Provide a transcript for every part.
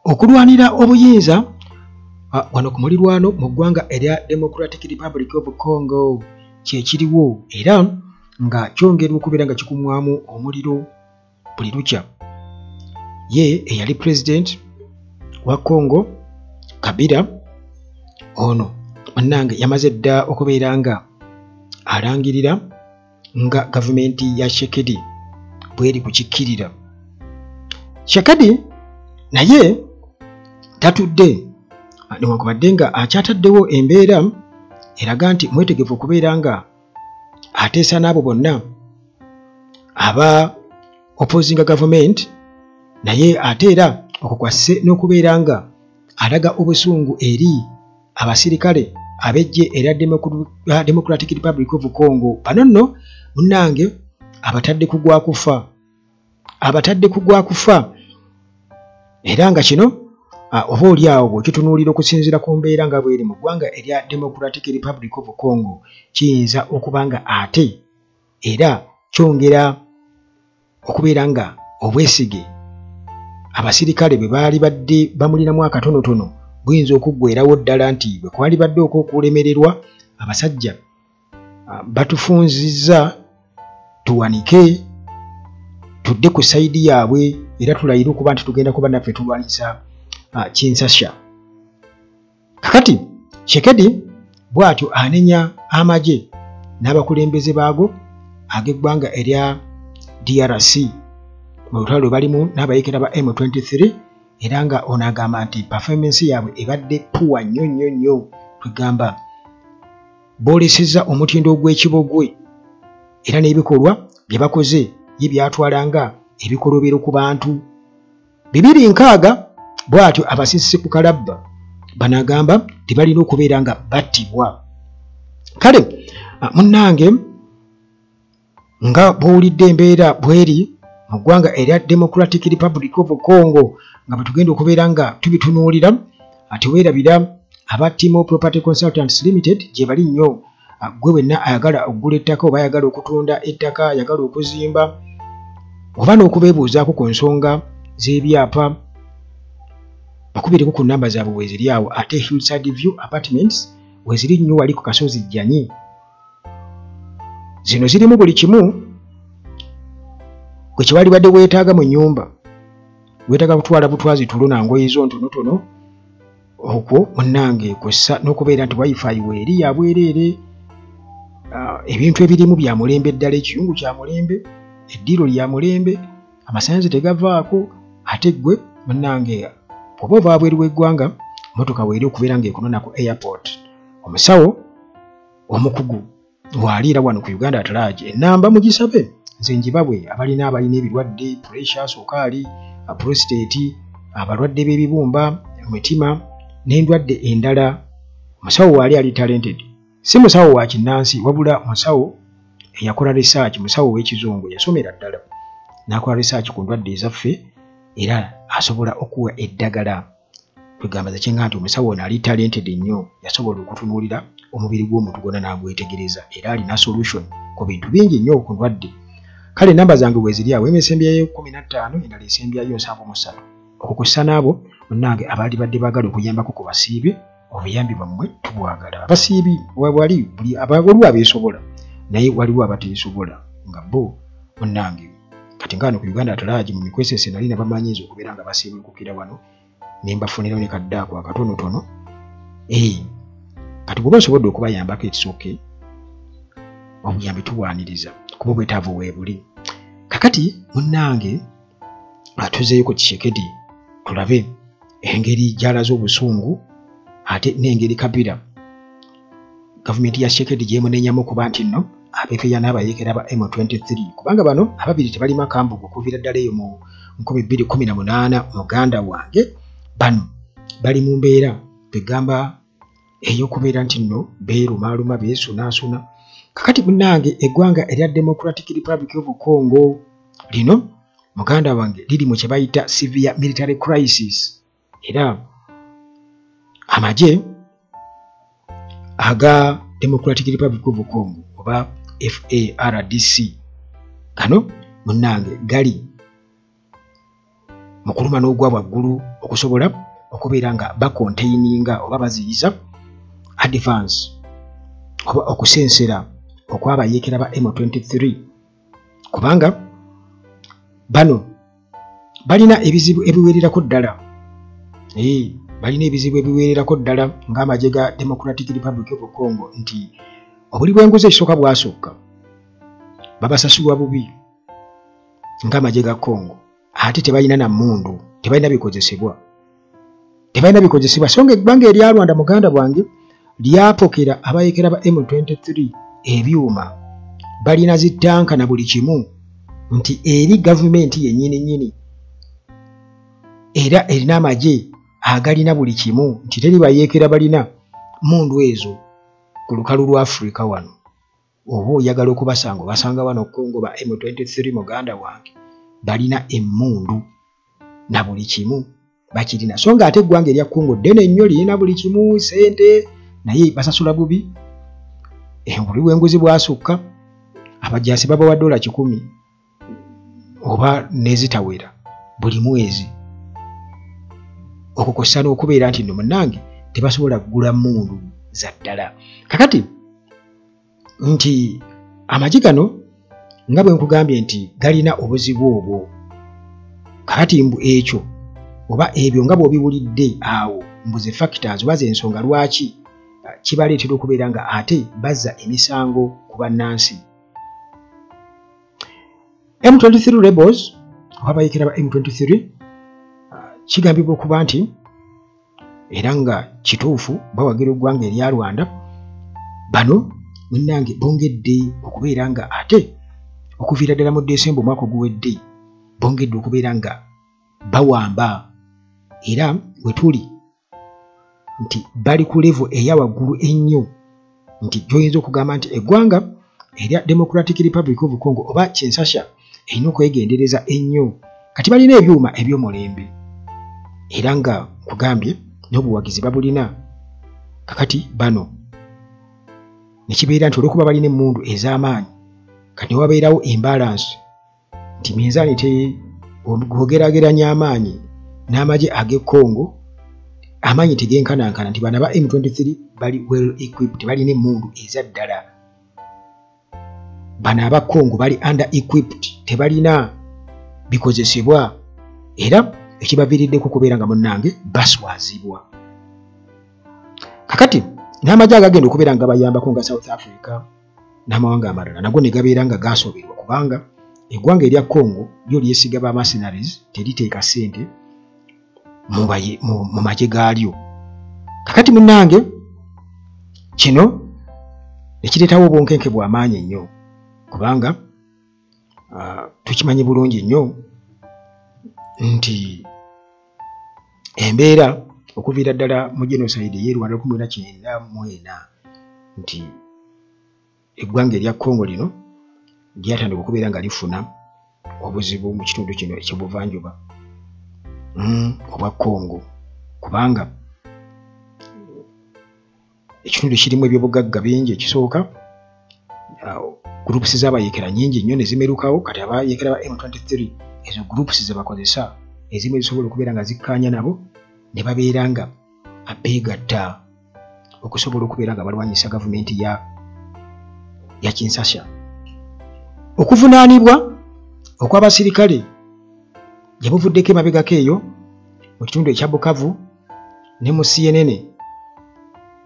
Okulwanira obuyinza wano ku mulirwano mu ggwanga erya Democratic Republic of Congo kyekiriwo, era nga kyongera okubeera nga kikumwamu omuliro buli lukya. Ye eyali president wa Congo Kabila ono munnange yamaze dda okubeera nga alangirira nga gavumenti ya Tshisekedi bweri kukikkirira. Tshisekedi naye tatudde, newankubadde nga akyataddewo embeera eraga nti mwetegefu okubeera nga ateesa n'abo bonna aba opposinga gavumenti, naye ate era okwo kwasse n'okubeera nga alaga obusungu eri abasirikale ab'eggye erya Democratic Republic of Congo. Bano nno munnange abatadde ku gwa kufa, abatadde ku gwa kufa, era nga kino oba oli awo bw'okitunuulira okusinziira ku mbeera nga bw'eri mu ggwanga erya Democratic Republic of Congo, kiyinza okuba nga ate era kyongera okubeera nga obwesige abasirikale bwe baali badde bamulinamu akatonotono buyinza okuggwerawo ddala, nti bwe kwali badde okw'okulemererwa abasajja batufunzizza tuwanike tudde ku sayidi yaabwe, era tulayire okuba nti tugenda kuba naffe tulwanyisa Kinshasa. Kakati Tshisekedi bw'atyo anenya amagye n'abakulembeze baago ag'eggwanga erya DRC mu lutalo lwe balimu n'abayeekera ba M23, era nga ono agamba nti performance yaabwe ebadde poor nnyo nnyo nnyo, kwegamba boolesezza omutindo ogw'ekibogwe, era n'ebikolwa bye bakoze ye byatwala nga ebikolobero ku bantu 260. Bw'atyo abasisi ku kalabba banagamba tebalina okubeera nga battibwa. Kale munnange nga bw'owulidde embeera bw'eri mu ggwanga erya Democratic Republic of Congo, nga bwe tugenda okubeera nga tubitunuulira, teweerabira aba Timo Property Consultants Limited gye bali nnyo. Gwe wenna ayagala okugula ettaka oba ayagala okutunda ettaka, ayagala okuzimba oba n'okubeebuuzaako ku nsonga z'ebyapa, bakubireko ku nnamba zaabwe weeziri awo. Ate Hillside View Apartments weeziri nnyo wali ku kasozi Jjanyi. Zino zirimu buli kimu gwe kyewali badde weetaaga mu nnyumba. Weetaaga kutwala butwazi tulo na ngoye zo ntonotono, okwo munnange kw'ossa n'okubeera nti wifi weeri ya bwereere. Ebintu ebirimu bya mulembe ddala, ekiyungu kya mulembe, eddiiro lya mulembe, amasannyalaze tegavaako. Ate ggwe munnange bw'oba ova wabweru w'eggwanga, mmotoka weeri okubeera ng'ekunona ku airport. Omusawo omukugu waali era wano ku Uganda at large, ennamba mugisabe nze njibabwe abalina ebirwadde pressure, sukaali, prostate, abalwadde b'ebibumba, emitima n'endwadde endala. Omusawo waali ali talented, si musawo wa kinnansi wabula musawo eyakola research, musawo ow'ekizungu yasomera ddala n'akola research ku ndwadde ezaffe, era asobola okuwa eddagala. Kwegamba nze kyenga nti omusawo ono ali talented nnyo, yasobola okutunuulira omubiri gw'omuntu gwonna n'agwetegereza, era alina solution ku bintu bingi nnyo ku ndwadde. Kale ennamba zange weeziri awo, emu esembyayo 15, endala esembyayo 73. Okwo kw'ossa n'abo munnange abaali badde baagala okuyambako ku basiibi, obuyambi bwammwe tubwagala. Abasiibi wali buli waliwo abeesobola, naye waliwo abateesobola nga bo munnange kati nga wano ku Uganda at large mu mikwesese nali nabamanyiiza okubeera nga basiibulukukira wano ne mbafunirayo ne kaddaako akatonotono. Kati bw'oba osobodde okubayambako, it's okay, obuyambi tubwaniriza kuba obwetaavu weebuli. Kakati munnange atuzeeyo ku Tshisekedi tulabe engeri gy'alaze obusungu, ate n'engeri Kabila gavumenti ya Tshisekedi gy'emunenyamu okuba nti nno abeefeya n'abayeekera ba M23, kubanga bano ababiri tebalima kambugu okuviira ddala eyo mu 2018. Muganda wange, bano bali mu mbeera begamba ey'okubeera nti nno beerumaaluma, beesunaasuna. Kakati munnange eggwanga erya Democratic Republic of Congo lino, muganda wange, liri mu kye bayita severe military crisis, era amagye aga Democratic Republic of Congo oba FARDC gano munnange gali mu kuluma n'ogwa waggulu okusobola okubeera nga bakontaininga oba baziyiza advance oba okusensera okwabayeekera ba M23, kubanga bano balina ebizibu ebiwererako ddala. Balina ebizibu ebiwererako ddala ng'amagye ga Democratic Republic of Congo, nti obuli bw'enguzi ekisooka bwasukka, babasasulwa bubi ng'amagye ga Congo, ate tebalina na mmundu, tebalina bikozesebwa. So nga eggwanga erya Rwanda, muganda bwange, lyapokera abayeekera ba M23 ebyuma, balina zittanka na buli kimu, nti eri gavumenti yennyini nnyini era erina amagye agalina buli kimu, nti teri bayeekera balina mmundu ezo ku lukalu lwa Afrika wano. Oba oyagala okubasanga obasanga wano Congo ba M23, muganda wange, balina emmundu na buli kimu bakirina. So nga ate eggwanga erya Congo ddene nnyo, lirina buli kimu, sente, naye basasula bubi. Obuli bw'enguzi bwasukka, abajaasi babawa $100 oba n'ezitawera buli mwezi, okukosa n'okubeera nti nno munnange tebasobola kugula mmundu za ddala. Kakati nti amagye gano nga bwe nkugambye nti galina obuzibu obwo, kakati mbu ekyo oba ebyo nga bw'obiwulidde awo mbu ze factors oba z'ensonga lwaki kibaleetera okubeera nga ate bazza emisango ku bannansi. M23 rebels oba abayeekera ba M23 kigambibwa okuba nti era nga kituufu bawagira eggwanga erya Rwanda. Bano munnange bongedde okubeera nga ate okuviira ddala mu Desemba omwaka oguwedde bongedde okubeera nga bawamba, era we tuli nti bali ku level eya waggulu ennyo, nti gy'oyinza okugamba nti eggwanga erya Democratic Republic of Congo oba Kinshasa erina okwegendereza ennyo. Kati balina ebyuma eby'omulembe era nga nkugambye n'obuwagizi babulina. Kakati bano ne kibeera nti olw'okuba balina emmundu ez'amaanyi, kati ne wabeerawo imbalance nti minzaani bw'ogeraageranya amaanyi n'amagye ag'e Congo, amaanyi tegenkanankana, nti bano aba M23 bali well equipped, balina emmundu eza ddala. Bano aba Congo bali under equipped, tebalina bikozesebwa, era ekibaviiriddeko okubeera nga munnange baswazibwa. Kakati n'amagye agagenda okubeera nga bayambako nga South Africa n'amawanga amalala nago ne gabeera nga gasoberwa, kubanga eggwanga erya Congo lyo lyesiga ba mercenaries, teriteeka ssente mu magye gaalyo. Kakati munnange kino ne kireetawo obunkenke bw'amaanyi ennyo, kubanga tukimanyi bulungi nnyo nti embeera okuviira ddala mu genocide ey'e Rwanda 1994, nti eggwanga erya Congo lino lyatandika okubeera nga lifuna obuzibu mu kitundu kino eky'obuvanjuba obwa Congo, kubanga ekitundu kirimu ebyobugagga bingi. Ekisooka, groups z'abayeekera nnyingi nnyo ne zimerukawo. Kati abayeekera ba M23 ezo groups ze bakozesa ezimu ezisobola okubeera nga zikkaanya nabo ne babeera nga abeegatta okusobola okubeera nga balwanyisa gavumenti ya Kinshasa. Okuvunaanibwa okw'abasirikale gye buvuddeko emabegako eyo mu kitundu ekya Bukavu ne mu CNN,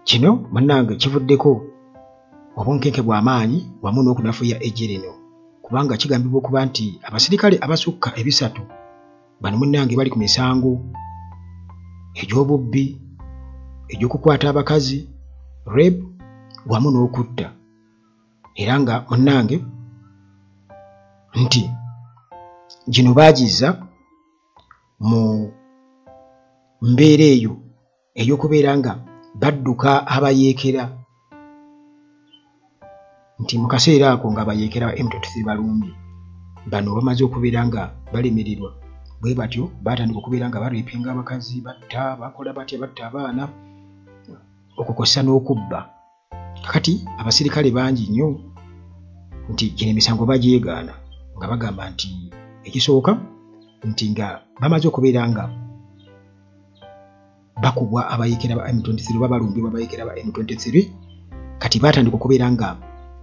kino munnange kivuddeko obunkenke bw'amaanyi wamu n'okunafuya eggye lino, kubanga kigambibwa okuba nti abasirikale abasukka 300 bano munnange bali ku misango egy'obubbi, egy'okukwata abakazi, rape wamu n'okutta, era nga munnange nti gino baagizza mu mbeera eyo ey'okubeera nga badduka abayeekera, nti mu kaseera ako nga abayeekera ba M23 balumbye bano bamaze okubeera nga balemererwa, bwe batyo batandika okubeera nga barepinga abakazi, batta, bakola batya, batta abaana, okukosa n'okubba. Kakati abasirikale bangi nnyo nti gino emisango bagyegaana nga bagamba nti ekisooka nti nga bamaze okubeera nga bakubwa abayeekera ba M23 oba balumbibwa abayeekera ba M23, kati baatandika okubeera nga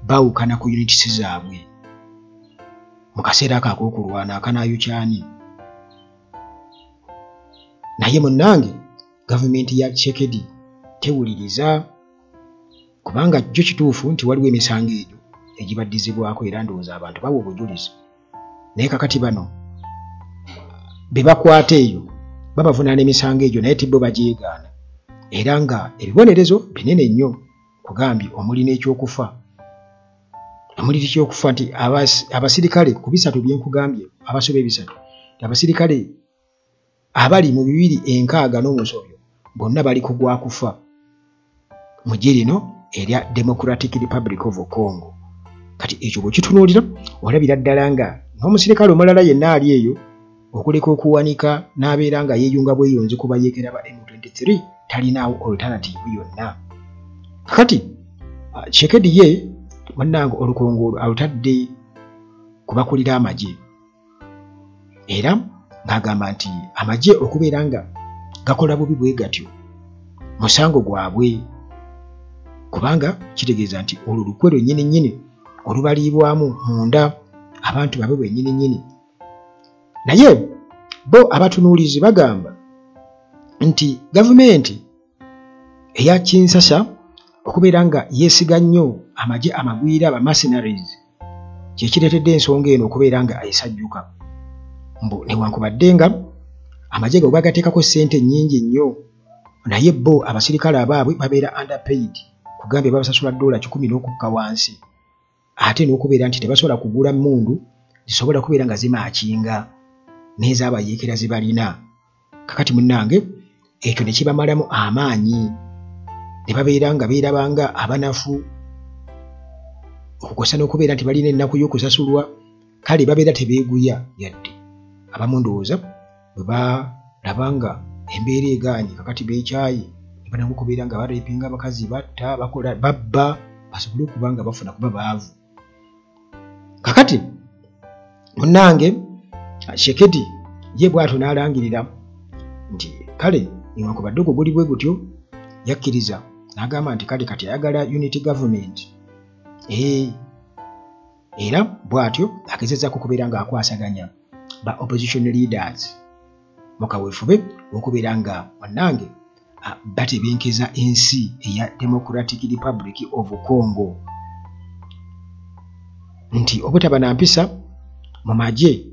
baawukana ku units zaabwe mu kaseera ako ak'okulwana akanaayokyani. Naye munnange gavumenti ya Tshisekedi tewuliriza, kubanga jjo kituufu nti waliwo emisango egyo egibaddizibwako era ndowooza abantu bawa obujulizi, naye kakati bano be bakwata eyo babavunaana emisango egyo naye tibbo bagyegaana, era nga ebibonerezo binene nnyo, kugambye omuli n'ekyokufa, omuli ekyokufa nti abasirikale ku 3 byenkugambye abasoba 3, abasirikale abali mu 267 bonna bali ku gwa kufa mu ggye lino erya Democratic Republic of Congo. Kati ekyo bw'okitunuulira olabira ddala nga n'omusirikale omulala yenna ali eyo okuleka okuwanika n'abeera nga yeeyunga bweyunzi ku bayeekera ba M23 talinaawo alternative yonna. Kakati Tshisekedi ye munnange olukongoolo alutadde ku bakulira amagye, era ng'agamba nti amagye okubeera nga gakola bubi bwe gatyo musango gwabwe, kubanga kitegeeza nti olwo lukwe lwennyini nnyini olubaliibwamu munda abantu babe bwennyini nnyini. Naye bo abatunuulizi bagamba nti gavumenti eya Kinshasa okubeera nga yeesiga nnyo amagye amagwira aba mercenaries kye kireetedde ensonga eno okubeera nga esajjuka, mbu newankubadde nga amagye gaabwe bagateekako ssente nnyingi nnyo, naye bo abasirikale abaabwe babeera underpaid, kugambye babasasula $100 n'okukka wansi, ate n'okubeera nti tebasobola kugula mmundu zisobola kubeera nga zimaakinga n'ez'abayeekera ze balina. Kakati munnange ekyo ne kibamalamu amaanyi ne babeera nga beerabanga abanafu, okukosa n'okubeera nti balina ennaku y'okusasulwa, kale babeera tebeeguya yadde. Abamu ndowooza bwe balaba nga embeera egaanye kakati beekyaye ne batandika okubeera nga bareepinga abakazi, batta, bakola, babba, basobole okuba nga bafuna kuba baavu. Kakati munnange Tshisekedi ye bw'atyo n'alangirira nti kale newankubadde ogwo guli bwe gutyo, yakkiriza n'agamba nti kale kati ayagala unity government, era bw'atyo agezezzaako okubeera ng'akwasaganya ba opposition leaders mu kaweefube okubeera nga munnange batebenkeza ensi eya Democratic Republic of Congo, nti obutaba na mpisa mu magye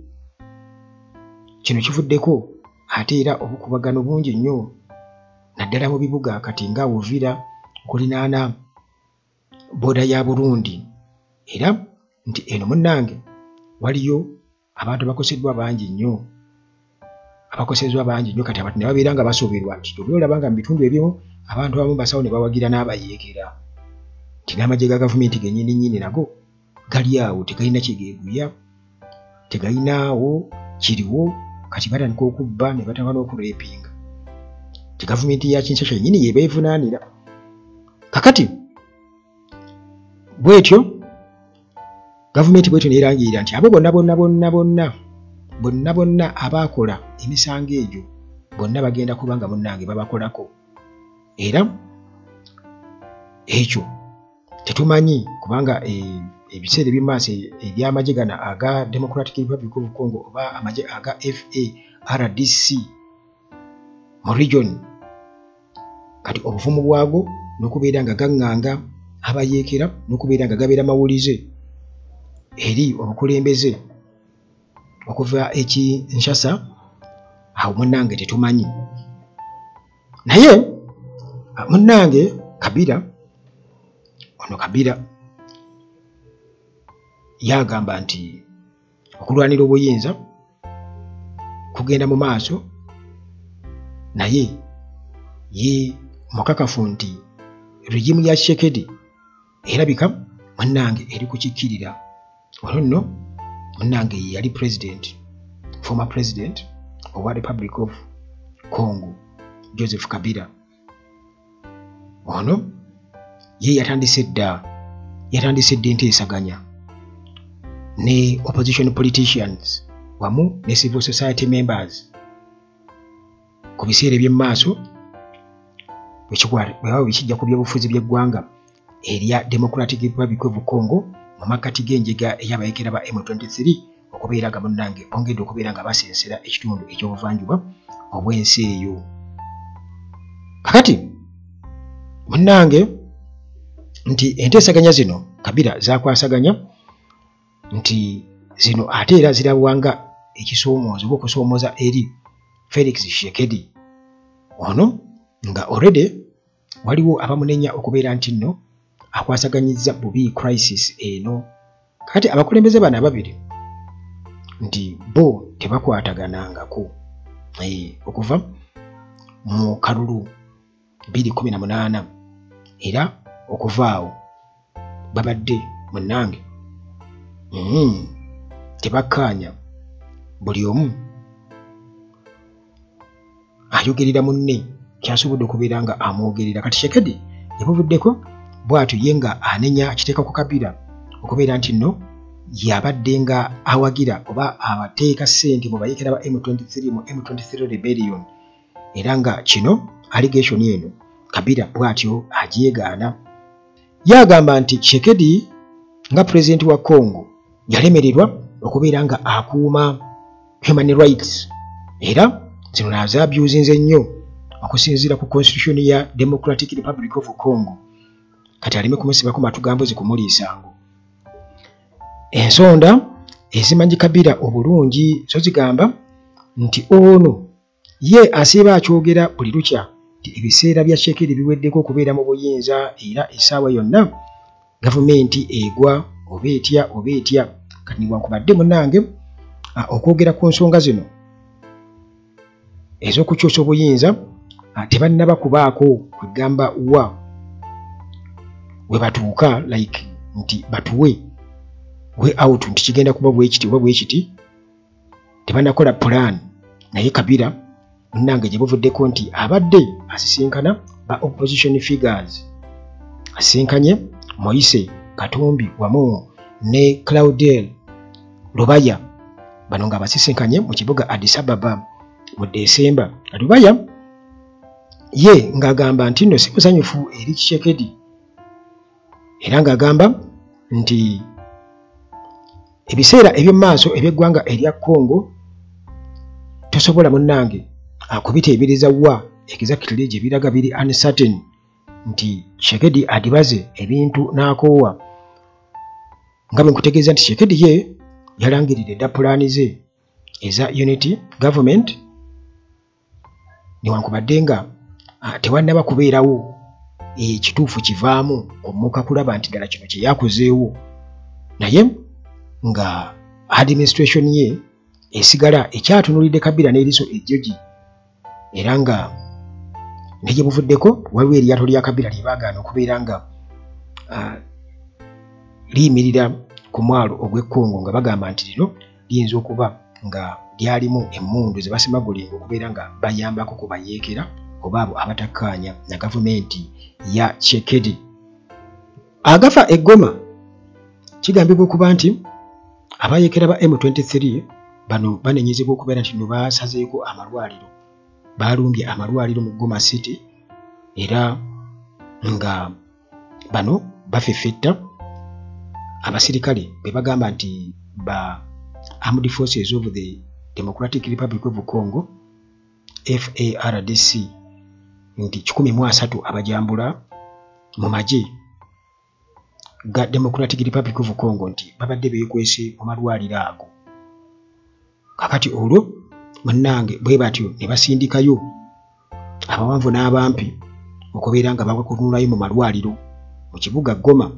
kino kivuddeko ate era obukubagano bungi nnyo naddala mu bibuga kati nga Uvira okulinaana booda ya Burundi, era nti eno munnange waliyo abantu bakoseddwa bangi nnyo, abakoseddwa bangi nnyo, kati abantu ne babeera nga basoberwa nti oba olaba nga mu bitundu ebimu abantu abamu basawo ne bawagira n'abayeekera, nti n'amagye ga gavumenti gennyini nnyini nago gali awo tegalina kye geeguya, tegalinaawo kiriwo, kati batandika okubba ne batandika n'okureepinga, nti gavumenti ya Kinshasa yennyini yeebeevunaanira. Kakati bw'etyo gavumenti bw'etyo n'erangirira nti abo bonna bonna bonna bonna bonna bonna abaakola emisango egyo bonna bagenda kuba nga munnange babakolako, era ekyo tetumanyi kubanga ebiseera eby'omu eby'amagye gano aga Democratic Republic of Congo oba amagye aga FARDC mu region, kati obuvumu bwago n'okubeera nga gaŋŋanga abayeekera n'okubeera nga gabeera mawulize eri obukulembeze okuva e Kinshasa, awo munnange tetumanyi. Naye munnange Kabila, ono Kabila yagamba nti okulwanira obuyinza kugenda mu maaso, naye ye mukakafu nti regimu ya Tshisekedi erabika munnange eri kukikkirira. Ono nno munnange ye yali president, former president owa Republic of Congo Joseph Kabila. Ono ye yatandise dda enteesaganya ne opposition politicians wamu ne civil society members ku biseera eby'emmaaso bwebaba bikijja ku byobufuzi by'eggwanga erya Democratic Republic of Congo mu makkati g'enjega ey'abayekera ba M23 okubeera nga munnange bongedde okubeera nga basensera ekitundu ekyobuvanjuba obw'ensi eyo. Kakati munnange nti enteesaganya zino Kabila zakwasaganya nti zino ate era zirabwanga ekisoomoozo oba okusoomooza eri Felix Tshisekedi ono nga already waliwo abamunenya okubeera nti nno akwasaganyizza bubi crisis eno. Kakati abakulembeze bano ababiri nti bo tebakwataganangako okuva mu kalulu 2018 era okuva awo babadde munnange tebakkaanya, buli omu ayogerera munne kyasobodde okubeera nga amwogerera. Kati Tshisekedi yabuvuddeko bw'atyo ye nga anenya akiteeka ku Kabila okubeera nti nno yabadde nga awagira oba abateeka ssente mu bayekera ba M23 mu M23 rebellion, era nga kino allegation eno Kabila bw'atyo agyegaana. Yagamba nti Tshisekedi nga pulezidenti wa Congo yalemererwa okubeera nga akuuma human rights, era zino nazabyuzinze nnyo okusinziira ku constitution ya Democratic Republic of Congo. Kati aleme kumusibako matugambuzi kumuliisango. Ensonda ezimanyi Kabila obulungi zo zigamba nti ono ye asiiba akyogera buli lukya nti ebiseera bya Tshisekedi biweddeko okubeera mu buyinza era essaawa yonna gavumenti egwa oba etya oba etya. Kati newankubadde munnange okwogera ku nsonga zino ez'okukyusa obuyinza tebannaba kubaako kwegamba wa we batuuka like nti batuwe way out nti kigenda kuba bwekiti oba bwekiti, tebannakola plan. Naye Kabila munnange gye buvuddeko nti abadde asisinkana ba opposition figures, asisinkanye Moise Katumbi wamu ne Claudel Lubaya, bano nga basisinkanye mu kibuga Addis Ababa mu Desemba. Lubaya ye ng'agamba nti nno si musanyufu eri Tshisekedi, era ng'agamba nti ebiseera eby'emmaaso eby'eggwanga erya Congo tosobola munnange akubiteebereza wa exactly gye biraga biri uncertain nti Tshisekedi adibaze ebintu n'akoowa. Nga bwe nkutegeeza nti Tshisekedi ye yalangiridde dda pulaani ze eza unity government, newankubadde nga tewannaba kubeerawo ekituufu kivaamu ommuka kulaba nti ddala kino kye yakozeewo, naye nga administration ye esigala ekyatunulidde Kabila n'eriiso ejjogi, era nga ne gye buvuddeko waliwo eryato lya Kabila lye baagaana okubeera nga liyimirira ku mwalo ogw'e Congo nga bagamba nti lino liyinza okuba nga lyalimu emmundu ze basimagulinga okubeera nga bayambako ku bayeekera oba abo abatakkaanya na gavumenti ya Tshisekedi. Agafa e Goma kigambibwa okuba nti abayeekera ba M23 bano banenyezebwa okubeera nti no basazeeko amalwaliro, balumbye amalwaliro mu Goma City, era nga bano bafeffetta abasirikale be bagamba nti ba Armed Forces of the Democratic Republic of Congo FARDC nti 130 abajambula mu magye ga Democratic Republic of Congo nti babadde beekwese mu malwaliro ago. Kakati olwo munnange bwe batyo ne basindikayo abawanvu n'abampi okubeera nga babakunulayo mu malwaliro mu kibuga Goma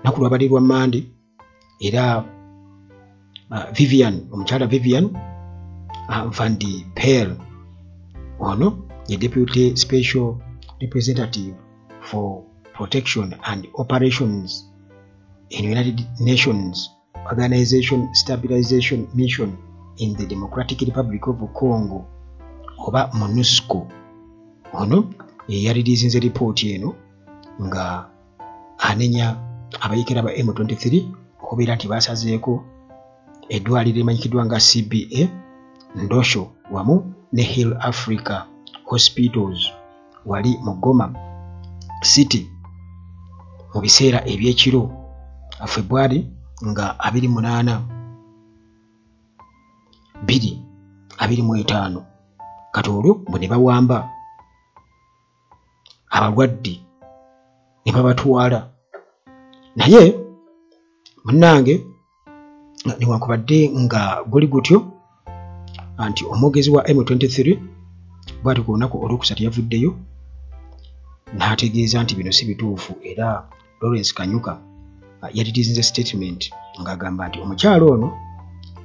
naku lwabadde lwa Mmande. Era Vivian, omukyala Vivian Van de Pel ono ye Deputy Special Representative for Protection and Operations in United Nations Organization Stabilization Mission in the Democratic Republic of Congo oba MONUSCO, ono yeyalirizinze ripooti eno nga anenya abayekera ba M23 okubeera nti basazeeko eddwaliro erimanyikiddwa nga CBA Ndosho wamu ne Hill Africa Hospitals wali mu Goma City mu biseera eby'ekiro February nga 28 2025. Kati olwo mbu ne bawamba abalwadde ne babatwala. Naye munnange newankubadde nga guli gutyo nti omwogezi wa M23 bw'ati ku lunaku olwokusatu yavuddeyo n'ategeeza nti bino si bituufu, era Lawrence Kanyuka yalirizinze statement ng'agamba nti omukyalo ono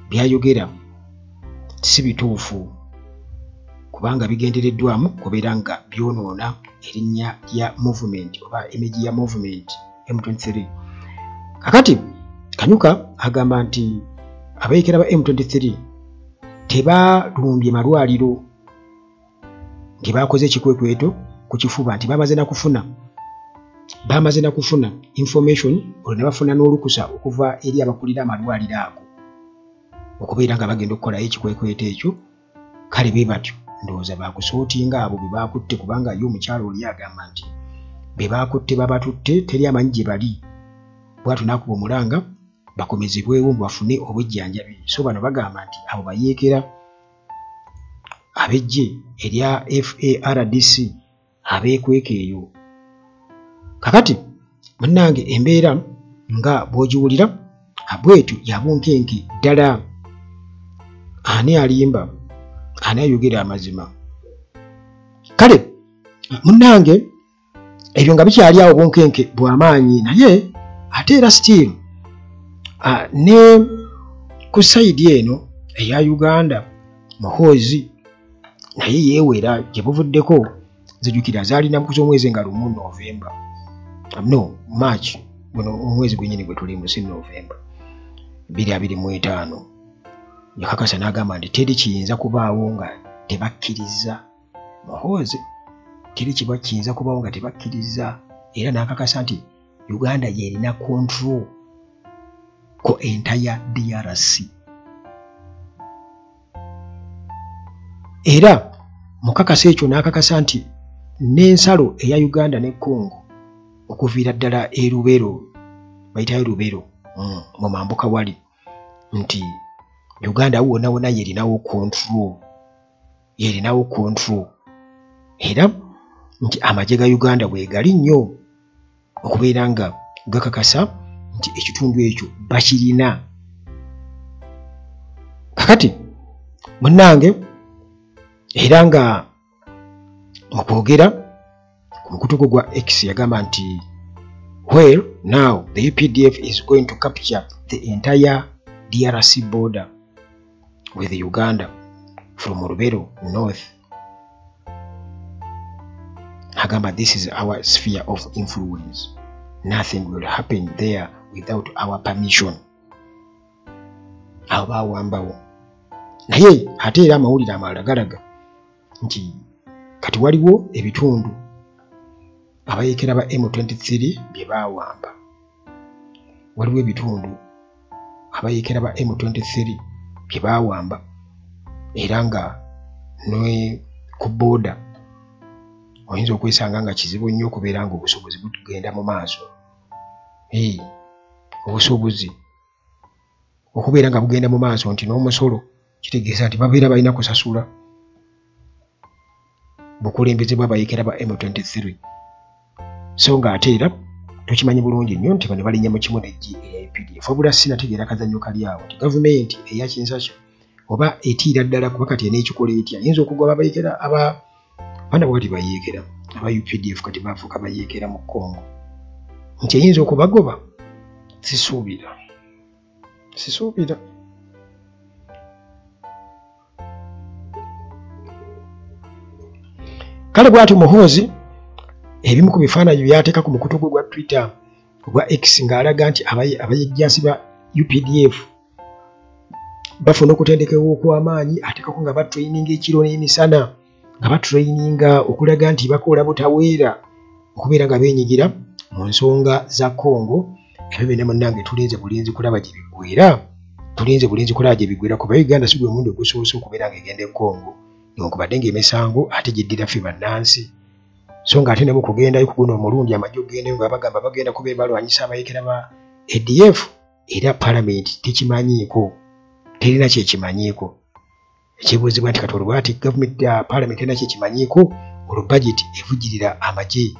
by'ayogera si bituufu kubanga bigendereddwamu kubeera nga byonoona erinnya lya movement oba image ya movement M23. Kakati Kanyuka agamba nti abayeekera ba M23 tebalumbye malwaliro nti bakoze ekikwekweto ku kifuba, nti bamaze na kufuna information olwo ne bafuna n'olukusa okuva eri abakulira amalwaliro ago okubeera nga bagenda okukolayo ekikwekweto ekyo. Kale bwe batyo ndowooza bakusootinga abo be bakutte, kubanga ye omukyalo oli agamba nti be bakutte babatutte teri amanyi gye bali, bw'atyo n'akuba omulanga bakomezebwewo bafune obujjanjabi. So bano bagamba nti abo bayeekera ab'eggye erya FARDC abeekweka eyo. Kakati munnange embeera nga bw'ogiwulira bwetyo ya bunkenke ddala. Ani alimba, ani ayogera amazima? Kale munnange ebyo nga bikyali awo bunkenke bw'amaanyi, naye ate era still ne ku side eno eya Uganda Muhoozi naye yeewera gye buvuddeko. Nzijukira zaalina z'omwezi nga 1 November, no March, guno omwezi gwennyini gwe tulimu, si November, 2025, yakakasa n'agamba nti teri kiyinza kubaawo nga tebakkiriza Muhoozi, teri kiba kiyinza kubaawo nga tebakkiriza, era n'akakasa nti Uganda y'erina control ku entire DRC. Era mukakasa ekyo n'akakasa nti n'ensalo eya Uganda ne Congo okuviira ddala e Lubero, bayitayo Lubero mu mambuka wali, nti Uganda wonna wonna yerinawo control, yerinawo control, era nti amagye ga Uganda bwegali nnyo okubeera nga gakakasa nti ekitundu ekyo bakirina. Kakati munnange era nga mu kwogera ku mukutu gwe gwa X yagamba nti well, now the UPDF is going to capture the entire DRC border with Uganda from Lubero north. Agamba this is our sphere of influence, nothing will happen there without our permission. Awo bawambawo. Naye ate era amawulire amalala galaga nti kati waliwo ebitundu abayeekera ba M23 bye baawamba, waliwo ebitundu abayeekera ba M23 bye baawamba, era nga ne ku border oyinza okwesanga nga kizibu nnyo okubeera nga obusuubuzi bugenda mu maaso. Obusuubuzi okubeera nga bugenda mu maaso nti n'omusolo kitegeeza nti babeera balina kusasula bukulembeze bw'abayeekera ba M23. So nga ate era tukimanyi bulungi nnyo nti bano balinnya mu kimu n'eggye erya UPDF. Wabula sinategeera akazannyo kali awo nti gavumenti eya Kinshasa oba etiira ddala, kuba kati eneekikola etya? Eyinza okugoba abayeekera aba baana bwe kati bayeekera aba UPDF, kati bafuuka bayeekera mu Congo, nti eyinza okubagoba? Sisuubira, sisuubira. Kale bw'atyo Muhoozi ebimu ku bifaananyi by'ateeka ku mukutu gwe gwa Twitter ogwa X ng'alaga nti abayejjaasi ba UPDF bafuna okutendekebwa okw'amaanyi, ateekako nga batraininga ekiro n'emisana, nga batraininga okulaga nti bakola butaweera okubeera nga beenyigira mu nsonga za Congo. Ebyo byonna munnange tulinze bulinzi kulaba gye biggweera. Tulinze bulinzi kulaba gye bigwera, kuba Uganda si gwe mulundi ogusoose okubeera ng'egenda e Congo, newankubadde ng'emisango ate giddira ffe bannansi. So nga ate ne mu kugendayo ku guno omulundi amagye okugendayo nga bagamba bagenda kubeera balwanyisa abayeekera ba ADF, era palamenti tekimanyiiko, terina kyekimanyiiko. Ekibuuzibwa nti kati olwo bw'ati gavumenti palamenti terina kyekimanyiiko, olwo bajeti evujjirira amagye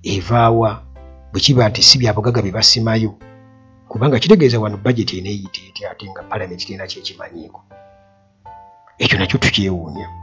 evaawa bwe kiba nti si bya bugagga bye basimayo? Kubanga kitegeeza wano bajeti eneeyita etya ate nga palamenti terina kyekimanyiiko? Ekyo nakyo tukyewuunya.